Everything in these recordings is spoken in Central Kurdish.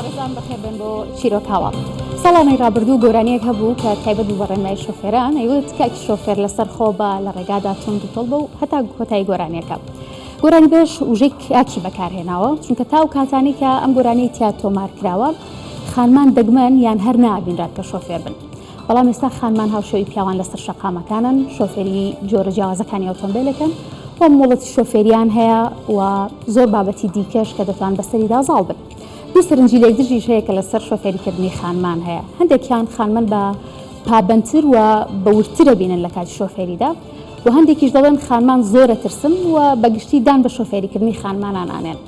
بەڕێزان بەخێربێن بۆ چیرۆک هاواڵ. ساڵانەی ڕابردوو گۆرانیەک هەبوو کە تایبەت بوو بە ڕێنمایی شۆفێران ئەیوت کاکی شۆفێر لەسەر خۆ بە لە ڕێگادا توند و تۆڵ بە و هەتا کۆتایی گۆرانیەکە. گۆرانیبێژ وژەی کاکی بەکارهێناوە چونکە تا ئەو کاتانەی کە ئەم گۆرانیەی تیا تۆمار کراوە خانمان دەگمەن یان هەر نابینران کە شۆفێر بن. بەڵام ئێستا خانمان هاوشێوەی پیاوان لەسەر شەقامەکانن، شۆفێری جۆرە جیاوازەکانی ئۆتۆمبێلەکەن و مۆڵەتی شۆفێریان هەیە و زۆر بابەتی دیکەش کە دەتوان بەسەریدا زاڵ بن. دوو سەرنجی لێکدژیش هەیە کە لەسەر شۆفێریکردنی خانمان هەیە. هەندێکیان خانمان بە پابەندتر و بە وردتر ئەبینن لە کاتی شۆفێریدا و هەندێکیش دەڵێن خانمان زۆر ئەترسن و بە گشتی دان بە شۆفێریکردنی خانمانان ئانێن.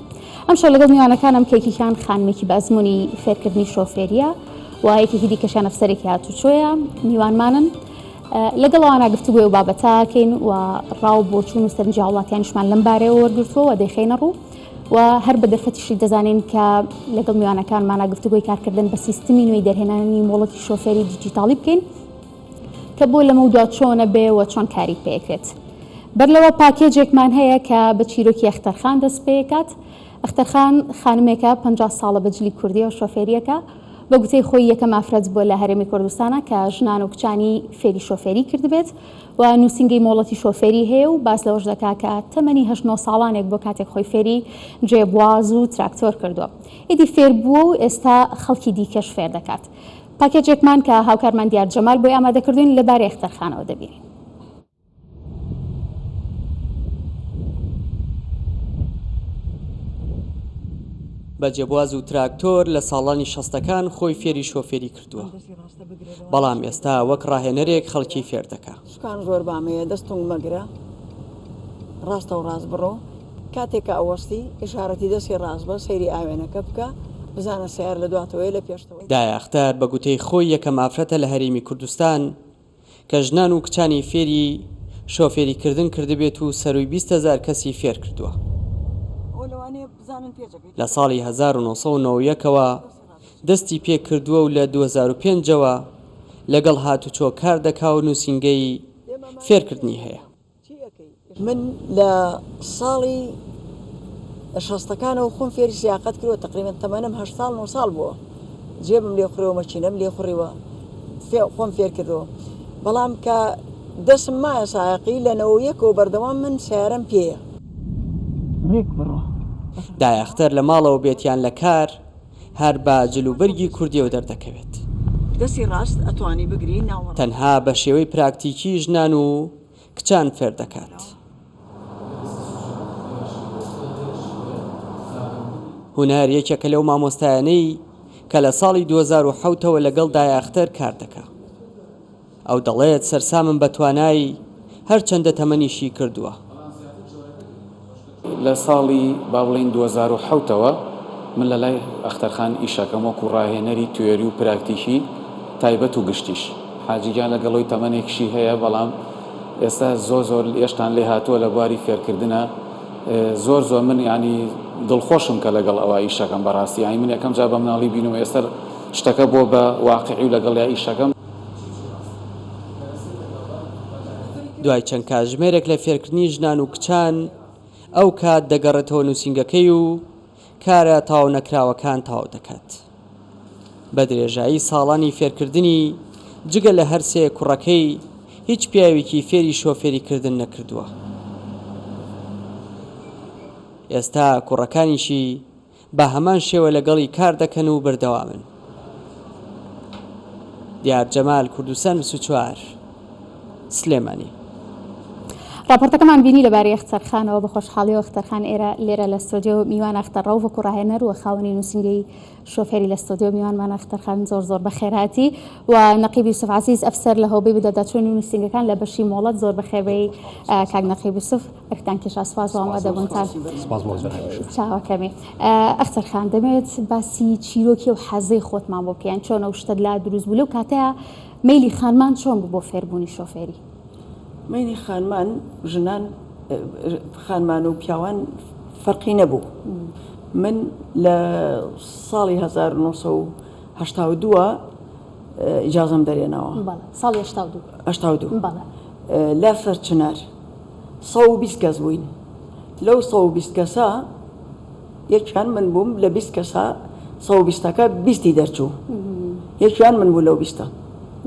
ئەمشەو لەگەڵ میوانەکانم کە یەکێکیان خانمێکی بە ئەزموونی فێرکردنی شۆفێرییە و یەکێکی دیکەشیان ئەفسەرێکی هاتوچۆیە میوانمانن. لەگەڵ ئەوانە گفتوگۆی ئەو بابەتە ئەکەین و ڕا و بۆچوون و سەرنجی هاوڵاتیانیشمان لەم بارەیەوە وەرگرتووە و دەیخەینە ڕوو و هەر بە دەرفەتیشی دەزانین کە لەگەڵ میوانەکانمانە گفتوگۆی کارکردن بە سیستمی نوێی دەرهێنانی مۆڵەتی شۆفێری دیجیتاڵی بکەین کە بۆ لەمەودوا چۆنە بێ و چۆن کاری پێکرێت. بەر لەوە پاکێجێکمان هەیە کە بە چیرۆکی ئەختەرخان دەست پێکات. ئەختەرخان خانمێکە 50 ساڵە بە جلی کوردیەوە شۆفێریەکە، بە گوتەی خۆی یەکەم ئافرەت بووە لە هەرێمی کوردستانا کە ژنان و کچانی فێری شۆفێری کردبێت و نووسینگەی مۆڵەتی شۆفێری هەیە و باس لەوەش دەکا کە تەمەنی هەشت نۆ ساڵانێک بووە کاتێک خۆی فێری جێبواز و تراکتۆر کردووە. ئیدی فێر بووە و ئێستا خەڵکی دیکەش فێر دەکات. پاکێجێکمان کە هاوکارمان دیار جەمال بۆی ئامادەکردووین لەبارەی ئەختەرخانەوە دەبینین. بە جێبواز و تراکتۆر لە ساڵانی شەستەکان خۆی فێری شۆفێری کردووە، بەڵام ئێستا وەک ڕاهێنەرێک خەڵکی فێر دەکا. سوکان زۆر بامەیە دەست تونگ مەگرە ڕاستە و ڕاست بڕۆ کاتێک کە ئەوەستی ئیشارەتی دەستی ڕاست بە سەیری ئاوێنەکە بکە بزانە سەیار لە دواتەوەیە لە پێشتەوەیە. دایە ئەختەر بە گوتەی خۆی یەکەم ئافرەتە لە هەرێمی کوردستان کە ژنان و کچانی فێری شۆفێری کردن کردبێت و سەرووی 20 هەزار کەسی فێر کردووە. لە ساڵی 1991 ەوە دەستی پێ کردووە و لە 2005 ەوە لەگەڵ هاتوچۆ کار دەکا و نووسینگەی فێرکردنی هەیە. من لە ساڵی شەستەکانەوە خۆم فێری سیاقەت کردووە تقریبا تەمەنم هەشت ساڵ نۆ ساڵ بووە جێبم لێ خوڕیوە مەکینەم لێ خوڕیوە خۆم فێر کردووە بەڵام کە دەسم مایە سایەقی لە نەوە یەکەوە بەردەوام من سیارەم پێیە. ڕێک بڕۆ. دایە ئەختەر لە ماڵەوە بێت یان لە کار هەر بە جلوبەرگی کوردیەوە دەردەکەوێت. دەستی ڕاست ئەتوانی بگری ناوەڕاست. تەنها بە شێوەی پراکتیکی ژنان و کچان فێر دەکات. هونەر یەکێکە لەو مامۆستایانەی کە لە ساڵی 2007 ەوە لەگەڵ دایە ئەختەر کار دەکا. ئەو دەڵێت سەرسامم بە توانای، هەرچەندە تەمەنیشی کردووە. لە ساڵی با بڵێین 2007 ەوە من لە لای ئەختەر خان ئیشەکەم وەکو ڕاهێنەری تیۆری و پراکتیکی تایبەت و گشتیش. حاجی گیان لەگەڵ ئەوی تەمەنێکشی هەیە بەڵام ئێستا زۆر زۆر ئێشتان لێ هاتووە لە بواری فێرکردنا زۆر زۆر من یانی دڵخۆشم کە لەگەڵ ئەوا ئیشەکەم بەڕاستی یانی من یەکەم جار بە مناڵی بینم ئێستا شتەکە بۆ بە واقعی و لەگەڵیا ئیشەکەم. دوای چەند کاتژمێرێک لە فێرکردنی ژنان و کچان، ئەو کات دەگەڕێتەوە نووسینگەکەی و کارە تەواو نەکراوەکان تەواو دەکات. بە درێژایی ساڵانی فێرکردنی، جگە لە هەرسێ کوڕەکەی، هیچ پیاوێکی فێری شۆفێریکردن نەکردووە. ئێستا کوڕەکانیشی بە هەمان شێوە لەگەڵی کار دەکەن و بەردەوامن. دیار جەمال، کوردستان 24، سلێمانی. ڕاپۆرتەکەمان بینی لەبارەی ئەختەر خانەوە، بە خۆشحاڵیەوە ئەختەر خان ئێرە لێرە لە ستۆدیۆ میوان ئەختەر ڕەوف وەکو ڕاهێنەر و خاوەنی نووسینگەی شۆفێری لە ستۆدیۆ میوانمان ئەختەر خان زۆر زۆر بەخێرهاتی و نەقیب یوسف عەزیز ئەفسەر لە هۆبەی بەدواداچوونی نووسینگەکان لە بەشی مۆڵەت زۆر بەخێربێی کاک نەقیب یوسف. ئەرکتان کێشا سوپاس بۆ ئامادەبوونتان. سپاس بۆ جەنابیشت. چاوەکەمی. ئەختەر خان دەمەوێت باسی چیرۆکی ئەو حەزەی خۆتمان بۆ بکەی یان چۆن ئەو شتەت لا دروست بوو لەو کاتەیا مەیلی خانمان چۆن بوو بۆ فێربوونی شۆفێری؟ مەیلی خانمان ژنان خانمان و پیاوان فەرقی نەبوو من لە ساڵی 1982 ئیجازەم دەرێناوە ساڵی 82 82 لە سەرچنار 120 کەس بووین لەو 120 کەسە یەکیان من بووم لە 20 کەسە. سە و بیستەکە بیستی دەرچوو یەکیان من بوو لەو بیستە.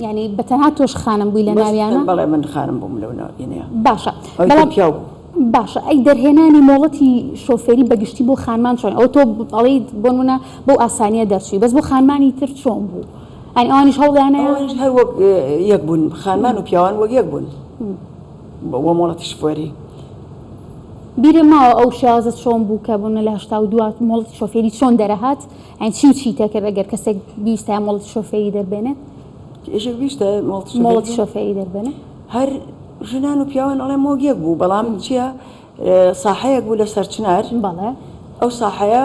یانی بە تەنها تۆش خانم بووی لە ناویانە؟ بەڵێ من خانم بووم لەو ناوینەیە. باشە ئەوی تر پیاو بوو. باشە ئەی دەرهێنانی مۆڵەتی شۆفێری بە گشتی بۆ خانمان چۆن؟ ئەوە تۆ ئەڵێیت بۆ نموونە بەو ئاسانییە دەرچووی بەس بۆ خانمانی تر چۆن بوو؟ یانی ئەوانیش هەوڵیان هەیە؟ ئەوانیش هەر وەک یەک بوون خانمان و پیاوان وەک یەک بوون بۆ مۆڵەتی شفۆری. بیرت ماوە ئەو شێوازە چۆن بوو کە بۆ نموونە لە 82 مۆڵەتی شۆفێری چۆن دەرەهات؟ یانی چی و چیت ئەکرد ئەگەر کەسێک بیویستایە مۆڵەتی شۆفێری دەربێنێت؟ یەکێک بیویستایە مۆڵەتی شۆفێری دەربێنێت؟ هەر ژنان و پیاوان ئەڵێم وەک یەک بوو بەڵام چییە ساحەیەک بوو لە سەرچنار بەڵێ ئەو ساحەیە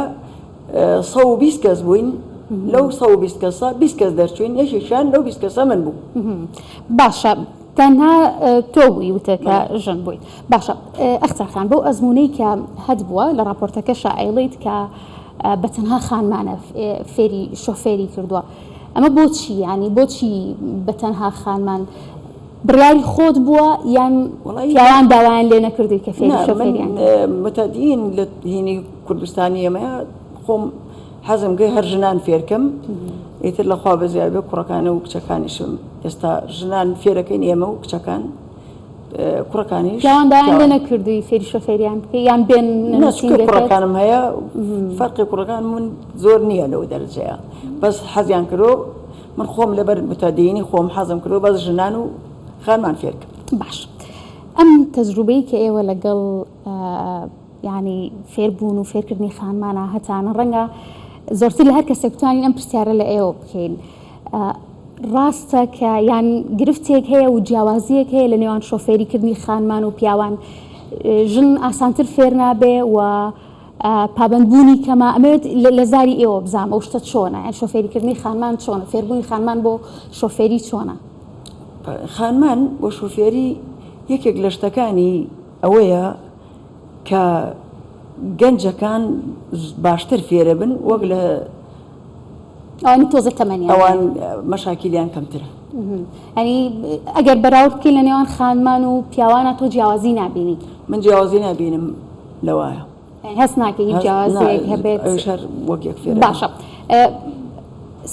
120 کەس بووین لەو 120 کەسە 20 کەس دەرچوین یەکێکیان لەو 20 کەسە من بوو باشە تەنها تۆ بووی وتە کە ژن بوویت باشە ئەختەر خان بەو ئەزموونەی کە هەت بووە لە ڕاپۆرتەکەشا ئەیڵێیت کە بە تەنها خانمانە فێری شۆفێری کردووە ئەمە بۆچی ینی بۆچی بە تەنها خانمان بڕیاری خۆت بووە یان پیاوان داوایان لێ نەکردووی کە فێری شۆفێریان متدین لە هینی کوردستانی ئێمە خۆم حەزم کرد هەر ژنان فێرکەم ئیتر لەخوا بەزیاد بێ کوڕەکانە و کچەکانیشم ئێستا ژنان فێرەکەین ئێمە و کچەکان کوڕەکانیش پیاوان داوایان لێ نەکردووی فێری شۆفێریان بکەی یان بێن نەچکە کوڕەکانم هەیە فەرقی کوڕەکان من زۆر نییە لەو دەرجەیە بەس حەزیان کرۆ من خۆم لەبەر متدینی خۆم حەزم کرۆ بەس ژنان و خانمان فێرکەم باش ئەم تەجروبەی کە ئێوە لەگەڵ یانی فێربوون و فێرکردنی خانمانە هەتانە ڕەنگە زۆرتر لە هەر کەسێک بتوانین ئەم پرسیارە لە ئێوە بکەین ڕاستە کە یان گرفتێک هەیە و جیاوازیەک هەیە لە نێوان شۆفێریکردنی خانمان و پیاوان ژن ئاسانتر فێر نابێ و پابندبوونی کەمە ئەمەوێت لە زاری ئێوە بزانم ئەو شتە چۆنە یان شۆفێریکردنی خانمان چۆنە فێربوونی خانمان بۆ شۆفێری چۆنە خانمان بۆ شۆفێری یەکێک لە شتەکانی ئەوەیە کە گەنجەکان باشتر فێرەبن وەک لە ئەوانی تۆزە تەمەنیان ئەوان مەشاکیلیان کەمترە. ئەنی ئەگەر بەراورد بکەین لە نێوان خانمان و پیاوانە تۆ جیاوازی نابینی؟ من جیاوازی نابینم لەوایە. هەست ناکەی هیچ جیاوازیەک هەبێت؟ ئەویش هەر وەک یەک فێرە. باشە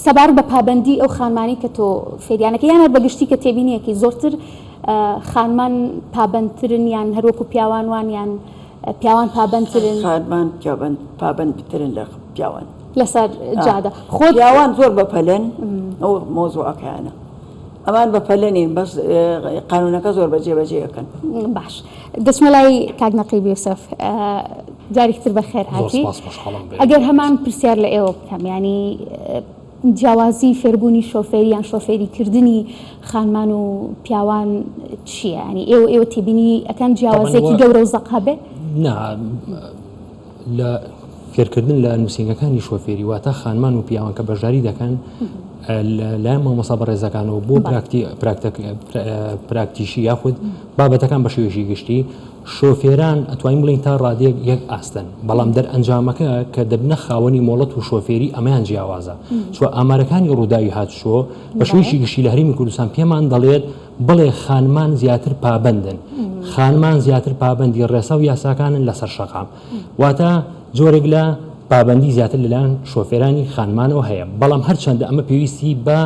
سەبارەت بە پابەندی ئەو خانمانەی کە تۆ فێریانەکەی یان هەر بەگشتی کە تێبینیەکەی زۆرتر خانمان پابەندترن یان هەروەکو پیاوان وان یان پیاوان پابەندترن؟ خانمان پابەندترن لە پیاوان. لەسەر جادە خۆ پیاوان زۆر بەپەلەن ئەو مەوزوعەکەیانە. ئەمان بە پەلە نین بەس قانونەکە زۆر بە جێبەجێ ئەکەن. باش دەچمە لای کاک نەقیب یوسف جارێکی تر بەخێر هاتی ئەگەر هەمان پرسیار لە ئێوە بکەم ینی جیاوازی فێربوونی شۆفێری یان شۆفێری کردنی خانمان و پیاوان چییە ینی ئێوە ئێوە تێبینی ئەکەن جیاوازێکی گەورە و زەق هەبێ؟ نا لە فێرکردن لە نووسینگەکانی شۆفێری واتە خانمان و پیاوان کە بەشداری دەکەن لەلایەن مامۆستا بەڕێزەکانەوە بۆ پراکتیشی یاخود بابەتەکان بە شێوەیەکی گشتی شۆفێران ئەتوانین بڵین تا ڕادەیەک یەک ئاستن بەڵام دەرئەنجامەکە کە دەبنە خاوەنی مۆڵەت و شۆفێری ئەمەیان جیاوازە چوە ئامارەکانی ڕووداوی هاتوچۆ بە شێوەیەکی گشتی لە هەرێمی کوردستان پێمان دەڵێت بڵێ خانمان زیاتر پابەندن خانمان زیاتر پابەندی ڕێسا و یاساکانن لەسەر شەقام واتە جۆرێک لە پابەندی زیاتر لەلایەن شۆفێرانی خانمانەوە هەیە بەڵام هەرچەندە ئەمە پێویستی بە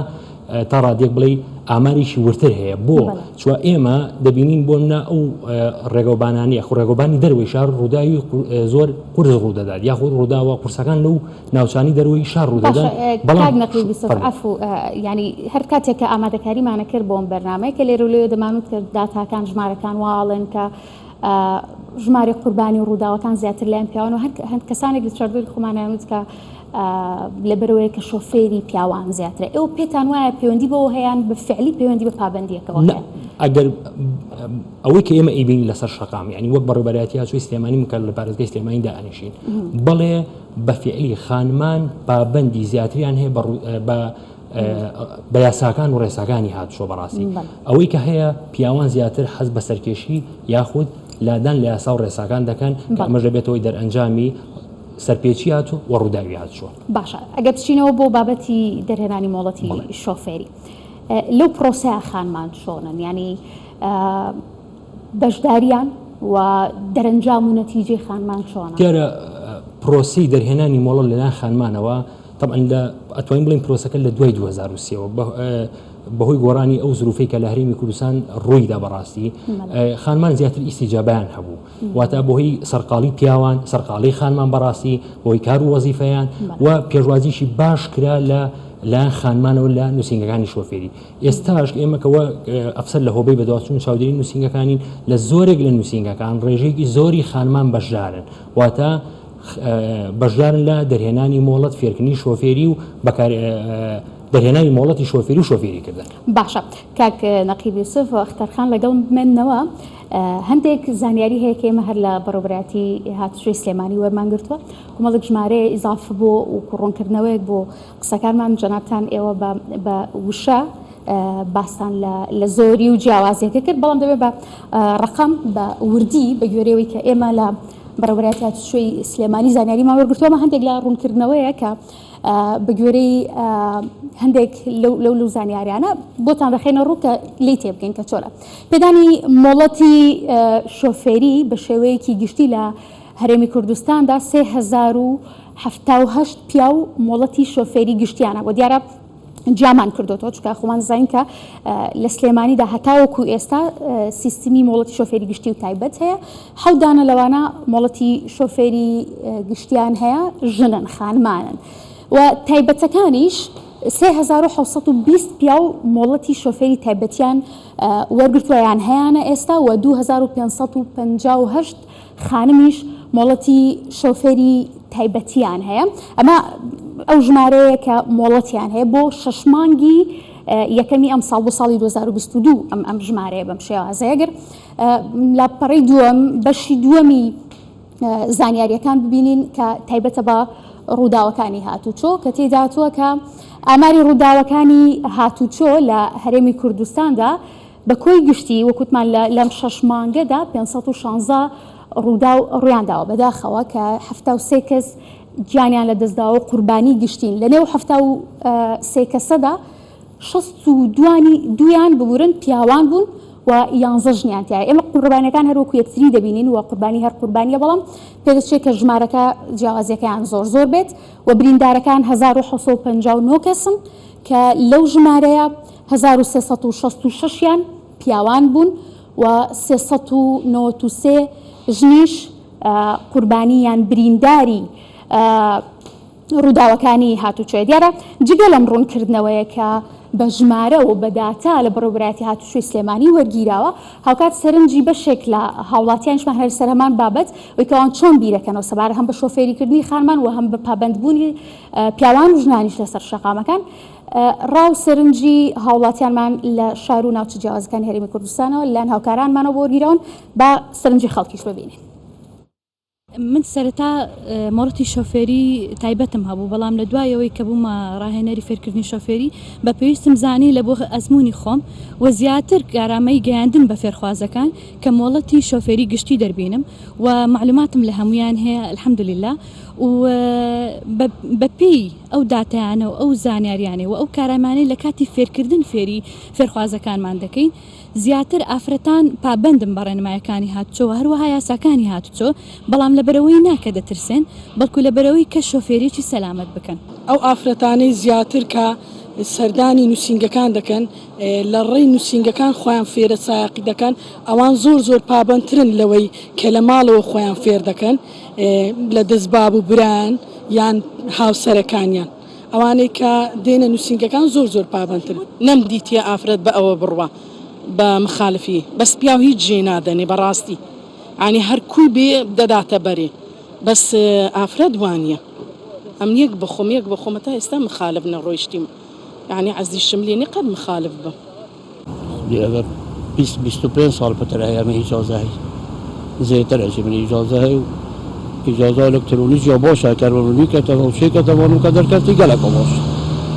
تا ڕادێک بڵێ ئامارێکی ورتر هەیە بۆ چوە ئێمە دەبینین بۆ منە ئەو ڕێگەوبانانی یاخود ڕێگەوبانی دەروەی شار ڕووداوی زۆر قورس ڕوودەدات یاخود ڕووداوە قورسەکان لەو ناوچانی دەروەی شار ڕوودەدەن بەڵام عەفو یانی هەر کاتێک کە ئامادەکاریمانە کرد بۆم بەرنامەیە کە لێرە و لەوێ دەمانوت کە داتاکان ژمارەکان وا ئەڵێن کە ژمارەی قوربانی و ڕووداوەکان زیاتر لایەن پیاوان و هەر کەسانێک لە چواردەوری خۆمانیان وت کە لەبەرەوەیە کە شۆفێری پیاوان زیاترە ئێوە پێتان وایە پەیوەندی بەوە هەیان بە فعلی پەیوەندی بە پابندیەکەوە هەیە؟ ئەگەر ئەوەی کە ئێمە ئەیبینین لەسەر شەقام یعنی وەک بەڕێوەبەرایەتی هاتوچۆی سلێمانی من کە لە پارێزگای سلێمانی دائەنیشین بەڵێ بە فعلی خانمان پابەندی زیاتریان هەیە بە بە یاساکان و ڕێساکانی هاتوچۆ بەڕاستی ئەوەی کە هەیە پیاوان زیاتر حەز بە سەرکێشی یاخود لادان لە یاسا و ڕێساکان دەکەن کە ئەمەش دەبێتەوەی دەرئەنجامی سەرپێچی هاتوو و ڕووداوی هاتوچۆ. باشە ئەگەر بچینەوە بۆ بابەتی دەرهێنانی مۆڵەتی شۆفێری لەو پرۆسەیە خانمان چۆنن یانی بەشداریان و دەرەنجام و نەتیجەی خانمان چۆنە؟ دیارە پرۆسەی دەرهێنانی مۆڵەت لەلایەن خانمانەوە. تەبعەن لە ئەتوانین بڵێین پرۆسەکە لە دوای 2003 ەوە بەهۆی گۆڕانی ئەو زروفەی کە لە هەرێمی کوردستان ڕوویدا بەڕاستی خانمان زیاتر ئیسیجابیان هەبوو واتە بۆهی سەرقاڵی پیاوان سەرقاڵی خانمان بەڕاستی بۆی کار و وەزیفەیان و پێشوازیشی باش کرا لە لایەن خانمانەوە لە نووسینگەکانی شۆفێری ئێستاش ئێمە کەوە ئەفسەر لە هۆبەی بەدواچوون چاودێری نووسینگەکانین لە زۆرێک لە نووسینگەکان ڕێژەیەکی زۆری خانمان بەشدارن واتە بەشدارن لە دەرهێنانی مۆڵەت فێرکردنی شۆفێری و بەکار دەرهێنانی مۆڵەتی شۆفێری و شۆفێری کردن. باشە کاک نەقیب یوسف ئەختەرخان لەگەڵم بمێننەوە هەندێک زانیاری هەیە کە ئێمە هەر لە بەڕێوەبەرایەتی هاتوچۆی سلێمانی وەرمان گرتووە کۆمەڵێک ژمارەیە ئیزافە بۆ و ڕوونکردنەوەیەک بۆ قسەکانمان جەنابتان ئێوە بە وشە باستان لە زۆری و جیاوازیەکە کرد بەڵام دەبێت بە ڕقم بە وردی بە گوێرەوەی کە ئێمە لە بەڕێوەبەرایەتی هاتوچۆی سلێمانی زانیاریمان وەرگرتووە ئەمە هەندێک لە ڕوونکردنەوەیە کە بە گوێرەی هەندێک لەو لەو لەو زانیاریانە بۆتان دەخەینە ڕوو کە لێی تێبگەین کە چۆنە پێدانی مۆڵەتی شۆفێری بە شێوەیەکی گشتی لە هەرێمی کوردستاندا 3078 پیاو مۆڵەتی شۆفێری گشتیانە بۆ دیارە جیامان کردوتەوە چونکە خۆمان زانین کە لە سلێمانیدا هەتاوەکو ئێستا سیستمی مۆڵەتی شۆفێری گشتی و تایبەت هەیە حەودانە لەوانە مۆڵەتی شۆفێری گشتیان هەیە ژنن خانمانن و تایبەتەکانیش 3720 پیاو مۆڵەتی شۆفێری تایبەتیان وەرگرتووە یان هەیانە ئێستا و 2558 خانمیش مۆڵەتی شۆفێری تایبەتیان هەیە، ئەمە ئەو ژمارەیە کە مۆڵەتیان هەیە بۆ شەش مانگی یەکەمی ئەمساڵ بۆ ساڵی 2022 ئەم ئەم ژمارەیە بەم شێوازەیە گەر لاپەڕەی دووەم بەشی دووەمی زانیاریەکان ببینین کە تایبەتە بە ڕووداوەکانی هاتوچۆ کە تێداتوە کە ئاماری ڕووداوەکانی هاتوچۆ لە هەرێمی کوردستاندا بە کۆی گشتی وەک وتمان لە لەم شەش مانگەدا 516 ڕووداو ڕوویانداوە بەداخەوە کە 73 کەس گیانیان لەدەستداوە و قوربانی گشتین لە نێو 73 کەسەدا 62 دویان ببورن پیاوان بوون و یانزە ژنیان تیایە ئێمە قوربانیەکان هەر وەکو یەکتری دەبینین و قوربانی هەر قوربانیە بەڵام پێدەچێت کە ژمارەکە جیاوازیەکەیان زۆر زۆر بێت و بریندارەکان 1959 کەسن کە لەو ژمارەیە 1366 یان پیاوان بوون و 393 ژنیش قوربانی یان برینداری ڕووداوەکانی هاتوچۆیە. دیارە جگە لەم ڕوونکردنەوەیە کە بە ژمارە و بە داتا لە بەڕێوەبەرایەتی هاتوچۆی سلێمانی وەرگیراوە، هاوکات سەرنجی بەشێک لە هاوڵاتیانیشمان هەر لەسەر هەمان بابەت وەی کە ئەوان چۆن بیرەکەنەوە سەبارەت هەم بە شۆفێریکردنی خانمان و هەم بە پابەندبوونی پیاوان و ژنانیش لەسەر شەقامەکان ڕا و سەرنجی هاوڵاتیانمان لە شار و ناوچە جیاوازەکانی هەرێمی کوردستانەوە لەلایەن هاوکارانمانەوە بۆ وەرگیراون با سەرنجی خەڵکیش ببینین. من سەرەتا مۆڵەتی شۆفێری تایبەتم هەبوو، بەڵام لە دوای ئەوەی کە بوومە ڕاهێنەری فێرکردنی شۆفێری بە پێویستم زانی لە بۆ ئەزموونی خۆم و زیاتر کارامەیی گەیاندن بە فێرخوازەکان کە مۆڵەتی شۆفێری گشتی دەربینم و مەعلوماتم لە هەموویان هەیە الحمدللە و بە پێی ئەو داتایانە و ئەو زانیاریانەی و ئەو کارامانەی لە کاتی فێرکردن فێری فێرخوازەکانمان دەکەین زیاتر ئافرەتان پابەندن بە ڕێنمایەکانی هاتوچۆ و هەروەها یاساکانی هاتوچۆ، بەڵام لەبەرئەوەی نا کە دەترسێن، بەڵکو لەبەرئەوەی کە شۆفێریی سەلامەت بکەن. ئەو ئافرەتانەی زیاتر کە سەردانی نووسینگەکان دەکەن، لە ڕێی نووسینگەکان خۆیان فێرە سایەقی دەکەن، ئەوان زۆر زۆر پابەندترن لەوەی کە لە ماڵەوە خۆیان فێر دەکەن لە دەست باب و برایان یان هاوسەرەکانیان. ئەوانەی کە دێنە نوسینگەکان زۆر زۆر پابەندترن. نەم دیتیە ئافرەت بە ئەوە بڕوا بە مخالفی بەس پیاو هیچ جێ نادەنێ بەڕاستی یانی هەر کوی بێ دەداتە بەرێ بەس ئافرەت وانیە ئەمن یەک بخۆم یەک بخۆم هەتا ئێستا مخالف نەڕۆیشتیم یانی عەزیشم لێ نیە قەت مخالف بم. ئەگەر 20 25 ساڵ پتر هەیە من ئیجازە هەی زێتر ئەچی من ئیجازە هەی و ئیجازە ئەلکترۆنیش یا باشە ئەگەر ڕوونی کەتەوە و چێ کەتەوە و کە دەرکەفتی گەلەکە باش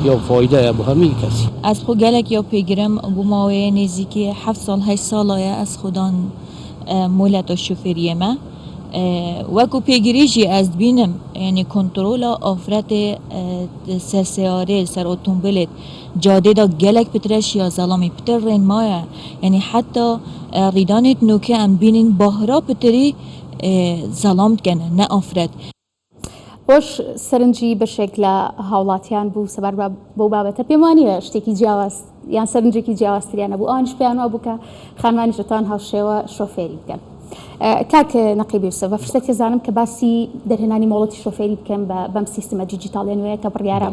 یا فایدەیە بۆ هەمی کەسی. ئەز خۆ گەلەک یا پێگرم بۆ ماوەیە نێزیکی حەفت ساڵ هەشت ساڵایە ئەز خودان مۆلەتا شوفێریێ مە وەکو پێگری ژی ئەز دبینم یانی کۆنترۆلا ئافرەتێ سەر سەیارێ سەر ئۆتۆمبێلێت جادێدا گەلەک پترەش یا زەڵامی پتر ڕێنمایە یانی حەتا ڕیدانێت نوکە ئەم بینین باهرا پتری زەڵام دکەنە نە ئافرەت. ئەوەش سەرنجی بەشێک لە هاوڵاتیان بوو سەبارەت بە بەو بابەتە پێم وانییە شتێکی جیاواز یان سەرنجێکی جیاوازتریان هەبوو ئەوانیش پێیان وابوو کە خانمانیش دەتوان هاوشێوە شۆفێری بکەن. کاک نەقیب یوسف بە فرسەت تێزانم کە باسی دەرهێنانی مۆڵەتی شۆفێری بکەم بە بەم سیستمە دیجیتاڵیە نوێیە کە بڕیارە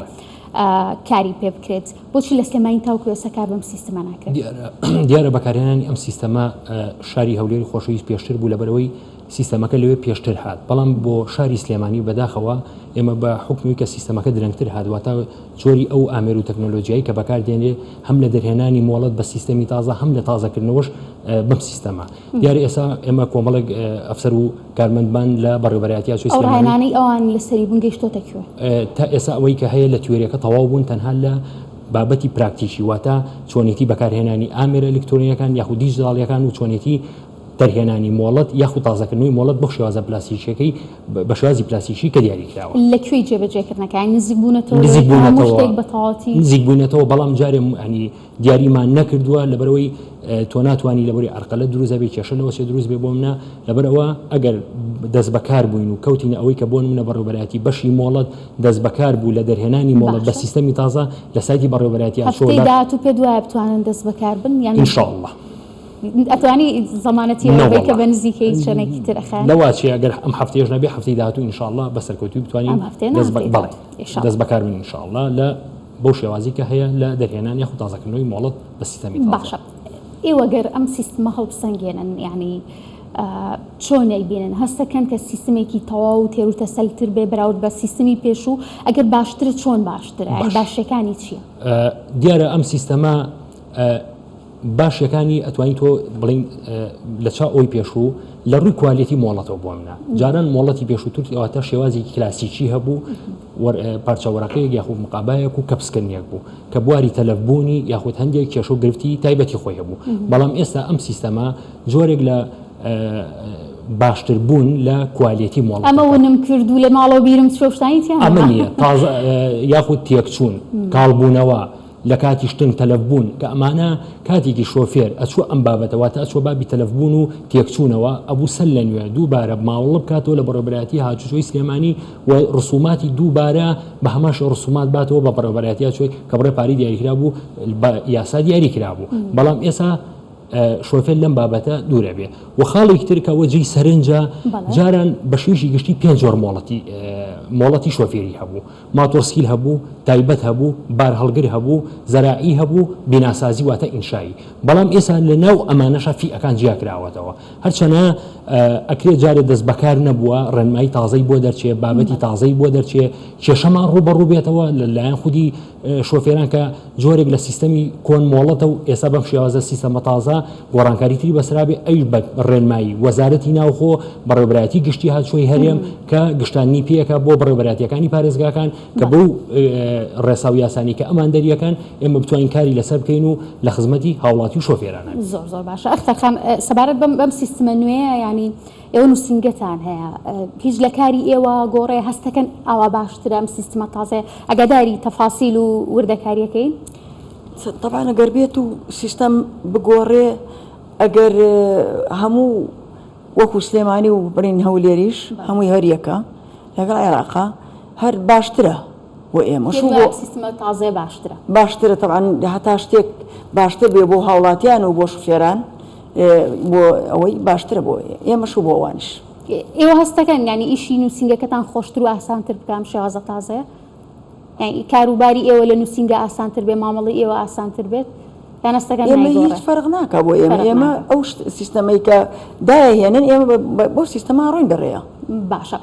کاری پێ بکرێت بۆچی لە سلێمانی تاوکو ئێستا کار بەم سیستمە ناکرێت؟ دیارە بەکارهێنانی ئەم سیستەمە شاری هەولێری خۆشەویست پێشتر بوو لەبەرئەوەی سیستەمەکە لەوێ پێشتر هات بەڵام بۆ شاری سلێمانی بەداخەوە ئێمە بە حوکمی کە سیستەمەکە درەنگتر هات واتا جۆری ئەو ئامێر و تەکنۆلۆجیای کە بەکار دێنرێ هەم لە دەرهێنانی مۆڵەت بە سیستەمی تازە هەم لە تازەکردنەوەش بەم سیستەمە دیارە ئێستا ئێمە کۆمەڵێک ئەفسەر و کارمەندمان لە بەڕێوەبەرایەتی ئاسۆی ئەو سلێمانی ڕاهێنانەی ئەوان لەسەری بوون گەیشتۆتە کوێ؟ تا ئێستا ئەوەی کە هەیە لە تیۆریەکە تەواو بوون تەنها لە بابەتی پراکتیکی واتە چۆنێتی بەکارهێنانی ئامێرە ئەلکترۆنیەکان یاخود دیجیتاڵیەکان و چۆنێتی دەرهێنانی مۆڵەت یاخود تازەکردنەوەی مۆڵەت بۆ شێوازە پلاستیکیەکەی بە شێوازی پلاستیکی کە دیاری کراوە. لە کوێی جێبەجێکردنەکە؟ یانی نزیک بوونەتەوە نزیک لەوەی کە هەموو بوونەتەوە شتێک بە تەواوەتی. نزیک بووینەتەوە بەڵام جارێ یانی دیاریمان نەکردووە لەبەرئەوەی تۆ ناتوانی لەبەری عەرقەلە دروست هەبێ کێشە لەوە چێ دروست بێ بۆ منە لەبەرئەوە ئەگەر دەست بەکار بووین و کەوتینە ئەوەی کە بۆ نمونە بەڕێوەبەرایەتی بەشی مۆڵەت دەست بەکار بوو لە دەرهێنانی مۆڵەت بە باشە. سیستەمی تازە لە سایتی بەڕێوەبەرایەتی ئاسۆ هەفتەی لە داهاتوو پێت وایە بتوانن دەست بەکار بن یان ان شاء اللە. ئەتوانی زەمانەتی ئەوە بەی کە نەوەڵا بە نزیکەیی چەندێکی تر ئەخایەن؟ لەوە ئەچێ ئەگەر ئەم هەفتەیەش نەبێ هەفتەی داهاتوو ان شاء اللە بە سەرکەوتووی بتوانین ئەم هەفتەیە نا دەست بە هەفتەی بەڵێ داهاتوو ان شاء دەست اللە. بەکار بین ان شاء اللە لە بەو شێوازی کە هەیە لە دەرهێنان یاخود تازەکردنەوەی مۆڵەت بە سیستەمی تازە. باشە ئێوە گەر ئەم سیستمە هەڵبسەنگێنن یانی چۆن ئەیبینن هەستەکەن کە سیستمێکی تەواو و تێروتەسەلتر بێ بەراورد بە سیستمی پێشوو ئەگەر باشترە چۆن باشترە یانی باش باشیەکانی چییە؟ دیارە ئەم سیستەمە باشیەکانی ئەتوانی تۆ بڵین لە چاو ئەوی پێشوو لە ڕووی کوالێتی مۆڵەتەوە بۆ منە جاران مۆڵەتی پێشوو تورکی ئەواتە شێوازێکی کلاسیکی هەبوو پارچە وەرەقەیەک یاخود مقابایەک و کەپسکردنیەک بوو کە بواری تەلەفبوونی یاخود هەندێک کێشە و گرفتی تایبەتی خۆی هەبوو بەڵام ئێستا ئەم سیستەمە جۆرێک لە باشتر بوون لە کوالێتی مۆڵەتەکە. ئەمە ونم کرد و لە ماڵەوە بیرم چووە شتانی تیا ئەمە نییە تازە یاخود تێکچوون کاڵبوونەوە لە کاتی شتن تەلەف بوون کە ئەمانە کاتێکی شۆفێر ئەچووە ئەم بابەتە واتە ئەچووە بابی تەلەف بوون و تێکچوونەوە ئەبوو سەر لە نوێ دووبارە ماوڵە بکاتەوە لە بەڕێوەبەرایەتی هاتوچۆی سلێمانی و ڕسوماتی دووبارە بە هەمان شێوە ڕسومات باتەوە بە بەڕێوەبەرایەتی هاتوچۆی کە بڕێ پارەی دیاریکرابوو بە یاسا دیاری کرابوو بەڵام ئێستا شۆفێر لەم بابەتە دوورە بێ و خاڵێکی تر کە ئەوە جێی سەرنجە جاران بە شێوەیەکی گشتی پێنج جۆر مۆڵەتی مۆڵەتی شۆفێری هەبوو ماتۆرسکیل هەبوو، تایبەت هەبوو، بارهەڵگر هەبوو، زەراعی هەبوو، بیناسازی واتە ئینشایی. بەڵام ئێستا لە ناو ئەمانەشا فیئەکان جیا کراوەتەوە. هەرچەنە ئەکرێ جارێ دەست بەکار نەبووە، ڕێنمایی تازەی بۆ دەرچێ، بابەتی تازەی بۆ دەرچێ، کێشەمان ڕووبەڕوو بێتەوە لە لایەن خودی شۆفێران کە جۆرێک لە سیستەمی کۆن مۆڵەتە و ئێستا بەم شێوازە سیستەمە تازە گۆڕانکاری تری بەسەرا بێ ئەویش بە ڕێنمایی وەزارەتی ناوخۆ، بەڕێوەبەرایەتی گشتی هاتوچۆی هەرێم کە گشتاندنی پێکە بۆ بەڕێوەبەرایەتییەکانی پارێزگاکان کە بەو ڕێسا و یاسانەی کە ئەمان دەریەکەن ئێمە بتوانین کاری لەسەر بکەین و لە خزمەتی هاوڵاتی و شۆفێرانە بین. زۆر زۆر باشە ئەختەر خان سەبارەت بەم بەم سیستمە نوێیە یانی ئێوە نووسینگەتان هەیە هیچ لە کاری ئێوە گۆڕێ هەستەکەن ئاوا باشترە ئەم سیستمە تازەیە ئەگاداری تەفاسیل و وردەکاریەکەین؟ تەبعەن ئەگەر بێت و سیستەم بگۆڕێ ئەگەر هەموو وەکو سلێمانی و بڵین هەولێریش هەمووی هەر یەکە لەگەڵ عێراقا هەر باشترە بۆ ئێمەش و بۆ سیستمە تازەیە باشترە باشترە تەبعەن هەتا شتێک باشتر بێ بۆ هاوڵاتیان و بۆ شوفێران بۆ ئەوەی باشترە بۆ ئێمەش و بۆ ئەوانیش. ئێوە هەستەکەن یانی ئیشی نووسینگەکەتان خۆشتر و ئاسانتر بکە ئەم شێوازە تازەیە؟ یانی کاروباری ئێوە لە نووسینگە ئاسانتر بێ مامەڵەی ئێوە ئاسانتر بێت یان هەستەکەن ئێمە هیچ نایگۆڕێ؟ فەرق ناکا بۆ ئێمە فەرق ئێمە ناکا. ئەو سیستەمەی کە دایهێنن ئێمە بەو سیستەمە ڕۆین بەڕێیە. باشە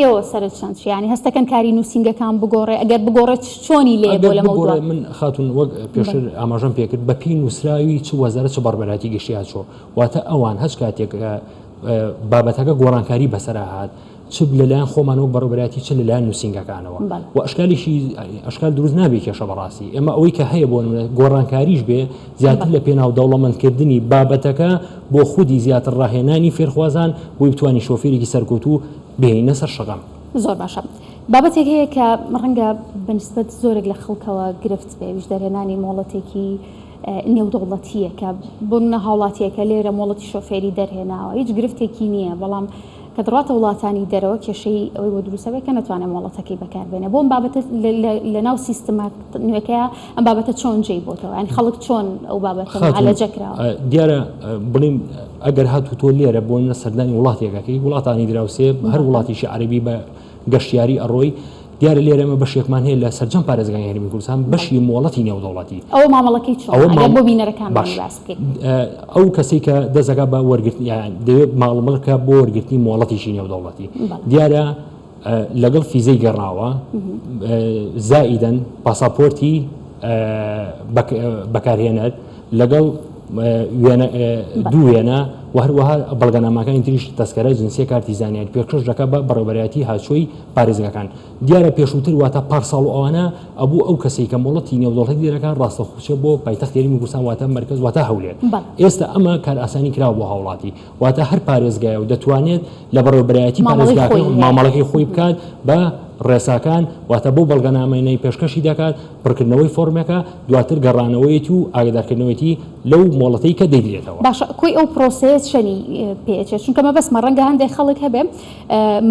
ئێوە سەرنجتان چیە؟ یانی هەستەکەن کاری نووسینگەکان بگۆڕێ ئەگەر بگۆڕێ چۆنی لێیە بۆ ئەگەر لەمەودوا؟ بگۆڕێ من خاتوون وەک پێشتر ئاماژەم پێکرد بە پێی نووسراوی چ وەزارەت چ بەڕێوەبەرایەتی گشتی هاتوچۆ واتە ئەوان هەچ کاتێک بابەتەکە گۆڕانکاری بەسەرا هات چ لەلایەن خۆمان وەک بەڕێوەبەرایەتی چ لەلایەن نووسینگەکانەوە و ئەشکالیشی ئەشکال دروست نابێ کێشە بەڕاستی ئێمە ئەوەی کە هەیە بۆ نمونە گۆڕانکاریش بێ زیاتر لە پێناو دەوڵەمەندکردنی بابەتەکە بۆ خودی زیاتر ڕاهێنانی فێرخوازان بۆی بتوانین شۆفێرێکی سەرکەوتوو بهێنینە سەر شەقام. زۆر باشە بابەتێک هەیە کە ڕەنگە بە نسبەت زۆرێک لە خەڵکەوە گرفت بێ ئەویش دەرهێنانی مۆڵەتێکی نێودەوڵەتییە کە بۆ نمونە هاوڵاتییەکە لێرە مۆڵەتی شۆفێری دەرهێناوە هیچ گرفتێکی نییە بەڵام. کە دەڕواتە وڵاتانی دەرەوە کێشەی ئەوەی بۆ دروست ئەبێت کە نەتوانێت مۆڵەتەکەی بەکار بێنێ بۆ ئەم بابەتە لە ناو سیستمە نوێکەیە ئەم بابەتە چۆن جێی بۆتەوە یانی خەڵک چۆن ئەو بابەتە معالەجە کراوە؟ دیارە بڵیم ئەگەر هاتوو تۆ لێرە بۆ نە سەردانی وڵاتێکەکەی وڵاتانی دراوسێ هەر وڵاتێکی عەرەبی بە گەشتیاری ئەڕۆی دیارە لێرە ئێمە بەشێکمان هەیە لە سەرجەم پارێزگای هەرێمی کوردستان بەشی مۆڵەتی نێودەوڵەتی. ئەوە مامەڵەکەی چۆنە؟ ئەوە ئەگەر بۆ بینەرەکانمان باش باس بکەیت. ئەو کەسەی کە دەست دەکات بە وەرگرتنی یان دەیەوێت ماڵمەڵە بکات بۆ وەرگرتنی مۆڵەتێکی نێودەوڵەتی دیارە لەگەڵ فیزەی گەڕاوە زائیدەن پاساپۆرتی بەکارهێنەر لەگەڵ دوو وێنە و هەروەها بەڵگەنامەکانی تریش تەسکەرە جنسیە کارتی زانیاری پێشکەش دەکات بە بەڕێوەبەرایەتی هاچۆی پارێزگاکان. دیارە پێشووتر واتە پار ساڵ و ئەوانە ئەبوو ئەو کەسەی کە مۆڵەتی نێودەوڵەتی دەرەکات ڕاستەوخۆ بچێت بۆ پایتەختی هەرێمی کوردستان واتە مەرکەز واتە هەولێر. ئێستا ئەمە کارئاسانی کراوە بۆ هاوڵاتی واتە هەر پارێزگایە و دەتوانێت لە بەڕێوەبەرایەتی پارێزگاکە مامەڵەکەی خۆی بکات بە ڕێساکان واتە بەو بەڵگەنامانەی پێشکەشی دەکات پڕکردنەوەی فۆرمێکە دواتر گەڕانەوەیەتی و ئاگادارکردنەوەیەتی لەو مۆڵەتەی کە دەیدرێتەوە. باشە کۆی ئەو پرۆسەیە چەنی پێ ئەچێت؟ چونکە مەبەستمە ڕەنگە هەندێک خەڵک هەبێ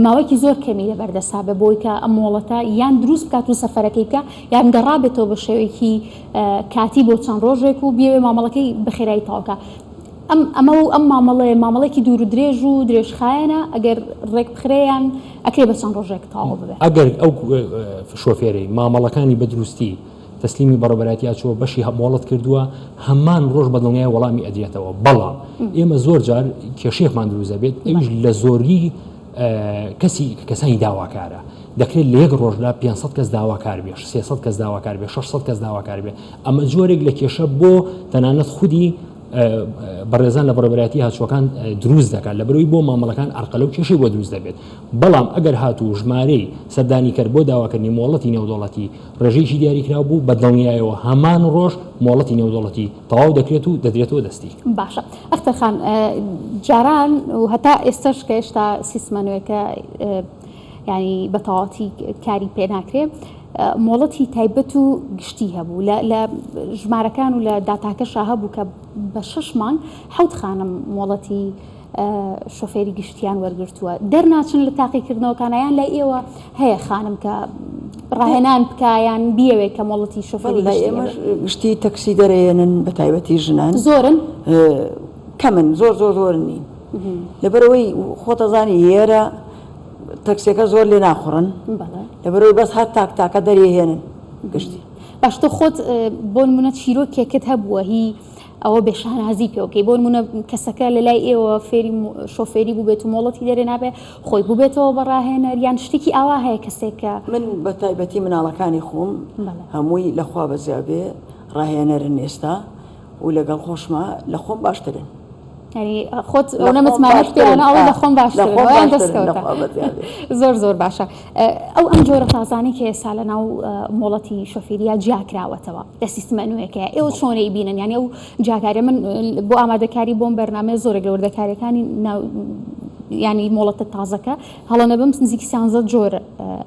ماوەیەکی زۆر کەمی لەبەردەستا بێ بۆی کە ئەم مۆڵەتە یان دروست بکات و سەفەرەکەی بکا یان گەڕابێتەوە بە شێوەیەکی کاتی بۆ چەند ڕۆژێک و بیەوێ مامەڵەکەی بە خێرایی تەواو کا. ئەم ئەمە و ئەم مامەڵەیە مامەڵەیەکی دوور و درێژ و درێژخایەنە ئەگەر ڕێک بخرێ یان ئەکرێ بە چەند ڕۆژێک تەواو ببێ؟ ئەگەر ئەو شۆفێرەی مامەڵەکانی بە دروستی تەسلیمی بەڕێوەبەرایەتی ئاچۆ بەشی مۆڵەت کردووە هەمان ڕۆژ بە دڵنیای وەڵامی ئەدرێتەوە بەڵام ئێمە زۆر جار کێشەیەکمان دروست دەبێت ئەویش لە زۆری کەسی کەسانی داواکارە دەکرێت لە یەک ڕۆژدا 500 کەس داواکار بێ 300 کەس داواکار بێ 600 کەس داواکار بێ ئەمە جۆرێک لە کێشە بۆ تەنانەت خودی بەڕێزان لە بەڕێوەبەرایەتی هاتوچۆکان دروست دەکات لەبەرئەوەی بۆ مامەڵەکان ئەرقەلە و کێشەی بۆ دروست دەبێت بەڵام ئەگەر هاتوو ژمارەی سەردانیکەر بۆ داواکردنی مۆڵەتی نێودەوڵەتی ڕێژەیەکی دیاریکراو بوو بە دڵنیایەوە هەمان ڕۆژ مۆڵەتی نێودەوڵەتی تەواو دەکرێت و دەدرێتەوە دەستی. باشە ئەختەر خان جاران و هەتا ئێستاش کە هێشتا سیستمە نوێکە یانی بە تەواوەتی کاری پێ ناکرێ مۆڵەتی تایبەت و گشتی هەبوو لە ژمارەکان و لە داتاکەشا هەبوو کە بە شش مانگ حەوت خانم مۆڵەتی شۆفێری گشتیان وەرگرتووە دەرناچن لە تاقیکردنەوەکانە یان لای ئێوە هەیە خانم کە ڕاهێنان بکە یان بیەوێت کە مۆڵەتی شۆفێری لای ئێمەش گشتی تەکسی دەرێنن بە تایبەتی ژنان زۆرن کەمن زۆر زۆر زۆر نین لەبەرەوەی خۆتەزانی ئێرە تەکسیەکە زۆر لێ ناخوڕن لەبەرەوەی بەس هەر تاک تاکە دەرێهێنن گشتی. باش تۆ خۆت بۆ نمونە چیرۆکێکت هەبووە هی ئەوە بێ شانازی پێ بکەی بۆ نمونە کەسەکە لە لای ئێوە فێری شۆفێری بووبێت و مۆڵەتی دەرێ نابێ خۆی بووبێتەوە بە ڕاهێنەر یان شتێکی ئاوا هەیە کەسێک کە من بە تایبەتی مناڵەکانی خۆم هەمووی لەخوا بەزیا بێ ڕاهێنەرن ئێستا و لەگەڵ خۆشما لە خۆم باشترن. یعنی خۆت ئەونە متمانەت پێیانە ئەڵێ لە خۆم باشترن ئەویان دەستکەوتە زۆر زۆر باشە ئەو ئەم جۆرە تازانەی کە ئێستا لە ناو مۆڵەتی شۆفیریا جیا کراوەتەوە لە سیستمە نوێیەکەیە ئێوە چۆن ئەیبینن یعنی ئەو جیاکاریە من بۆ ئامادەکاری بۆم بەرنامەیە زۆرێک لە وردەکاریەکانی ناو ینی مۆڵەتە تازەکە هەڵە نەبم نزیکی سیانزە جۆر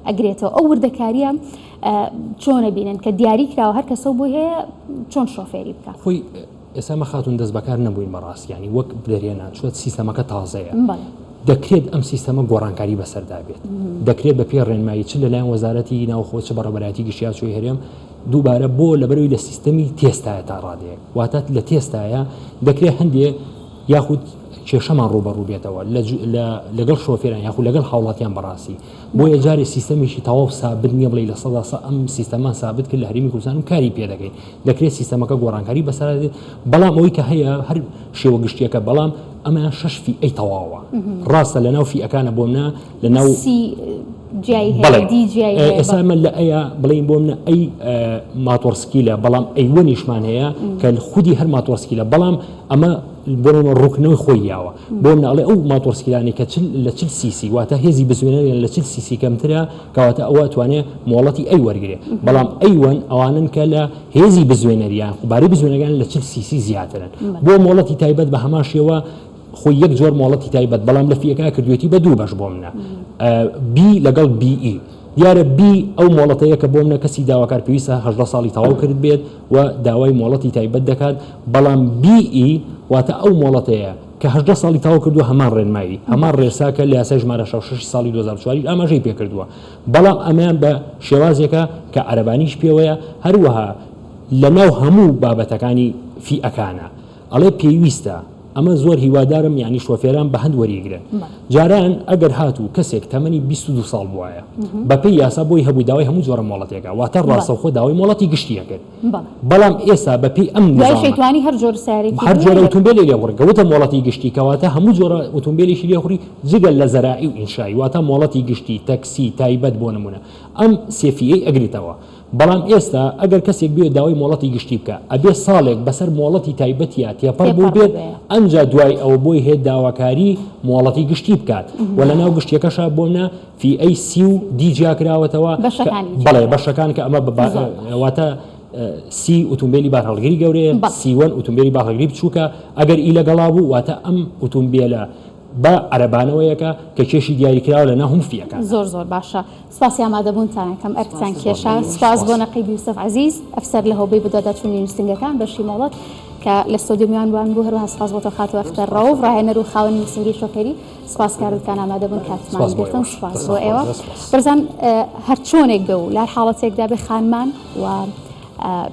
ئەگرێتەوە ئەو وردەکاریە چۆن ئەبینن کە دیاری کراوە هەر کەسەو بۆی هەیە چۆن شۆفێری بکا؟ خۆی ئێستا ئێمە خاتوون دەست بەکار نەبووین بەڕاستی یانی وەک دەرهێنان چوە سیستەمەکە تازەیە دەکرێت ئەم سیستەمە گۆڕانکاری بەسەردا بێت دەکرێت بە پێی ڕێنمایی چ لەلایەن وەزارەتی ناوخۆ چ بەڕێوەبەرایەتی گشتی هاتوچۆی هەرێم دووبارە بۆ لەبەرەوەی لە سیستەمی تێستایە تا ڕادەیەک واتە لە تێستایە دەکرێت هەندێ یاخود کێشەمان ڕووبەڕوو بێتەوە لەگەڵ شۆفێران یاخود لەگەڵ هاوڵاتیان بەڕاستی بۆیە جارێ سیستەمێکی تەواو سابت نییە بڵێی 100% ئەم سیستەمان سابت کرد لە هەرێمی کوردستان و کاری پێ دەکەین دەکرێت سیستەمەکە گۆڕانکاری بەسەرا دێت بەڵام ئەوەی کە هەیە هەر شێوە گشتیەکە بەڵام ئەمەیان شەش فیئەی تەواوە ڕاستە لەناو فیئەکانە بۆ منە لەناو سی جیایی هەیە بەڵێ دی جیایی هەیە ئێستا بەڵێ. ئەمە لە ئەیە بڵێین بۆ منە ئەی ماتۆڕسکیلە بەڵام A one یشمان هەیە کە خودی هەر ماتۆڕسکیلە بەڵام ئەمە بۆ نمونە ڕوونکردنەوەی خۆی یاوە بۆ منە ئەڵێ ئەو ماتۆڕسکیلانەی کە چل لە 40 سیسی واتە هێزی بزوێنەریان لە 40 سیسی کەمترە کەواتە ئەوە ئەتوانێ مۆڵەتی A وەرگرێ بەڵام A one ئەوانن کە لە هێزی بزوێنەریان قوبارەی بزوێنەکان لە 40 سیسی زیاترن بۆ مۆڵەتی تایبەت بە هەمان شێوە خۆی یەک جۆر مۆڵەتی تایبەت بەڵام لە فیئەکە کردوێتی بە دوو بەش بۆ منە B لەگەڵ BE دیارە B ئەو مۆڵەتەیە کە بۆ منە کەسی داواکار پێویستە 18 ساڵی تەواو کرد بێت و داوای مۆڵەتی تایبەت دەکات بەڵام BE واتە ئەو مۆڵەتەیە. کە 18 ساڵی تەواو کردووە هەمان ڕێنمایی هەمان ڕێسا کە لە یاسای ژمارە 66 ساڵی 2004 ئاماژەی پێکردووە بەڵام ئەمەیان بە شێوازێکە کە عەرەبانیش پێوەیە هەروەها لە ناو هەموو بابەتەکانی فیئەکانە ئەڵێ پێویستە ئەمە زۆر هیوادارم یانی شۆفێران بە هەند وەریگرن جاران ئەگەر هاتوو کەسێک تەمەنی 22 ساڵ بوایە بەپێی یاسا بۆی هەبوو داوای هەموو جۆرە مۆڵەتێکە واتە ڕاستەوخۆ داوای مۆڵەتی گشتی ئەکرد بەڵام ئێستا بەپێی ئەم نظامە هەر جۆرە سەیارەیەکی هەر جۆرە ئوتومبێلی لێخوڕی کە وتم مۆڵەتی گشتی کەواتە هەموو جۆرە ئوتومبێلیشی لێخوڕی جگە لە زەراعی و ئینشایی واتە مۆڵەتی گشتی تەکسی تایبەت بۆ نمونە ئەم سێ فیئەی ئەگرێتەوە بەڵام ئێستا ئەگەر کەسێک بێت داوای مۆڵەتی گشتی بکا ئەبێ ساڵێک بەسەر مۆڵەتی تایبەتیا تێپەڕ بووبێت ئەنجا دوای ئەوە بۆی هەیە داواکاری مۆڵەتی گشتی بکات و لەناو گشتیەکەشا بۆمنە فیئەی سی و دی جیاکراوەتەوە بەڵێ بەشەکان کە ئەمە واتە سی ئوتومبیلی بارهەڵگری گەورەیە سی one ئوتومبیلی بارهەڵگری بچووکە ئەگەر ئی لەگەڵا بوو واتە ئەم ئوتومبیلە بە عەرەبانەوەیەکە کە کێشی دیاریکراوە لە ناو هەموو فیئەکاندا. زۆر زۆر باشە سوپاسی ئامادەبوونتان ئەکەم ئەرکتان کێشا سوپاس بۆ نەقیب یوسف عەزیز ئەفسەر لە هۆبەی بەدواداچوونی نووسینگەکان بەشی مۆڵەت کە لە ستۆدیۆ میوانمان بوو هەروەها سوپاس بۆ تۆ خاتوو ئەختەر ڕەوف ڕاهێنەر و خاوەنی نووسینگەی شۆفێری سوپاس کاردتان ئامادەبوون کاتمان گرتن سوپاس بۆ ئێوە بەرزان هەرچۆنێک بێ و لار حاڵەتێکدا بێ خانمان و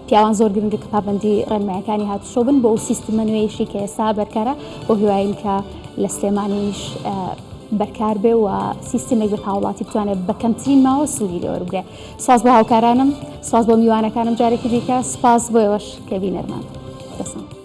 پیاوان زۆر گرنگە کە پابەندی ڕێنمایەکانی هاتوچۆ بن بۆ ئەو سیستمە نوێیشی کە ئێستا بەرکارە بۆ هیواین کە لە سلێمانیش بەرکار بێ و سیستمێک بە هاوڵاتی بتوانێت بە کەمترین ماوە سوودی لێوەربگرێ سواز بۆ هاوکارانم سواز بۆ میوانەکانم جارێکی دیکە سپاس بۆ ئێوەش کە بینەرمان دەسان.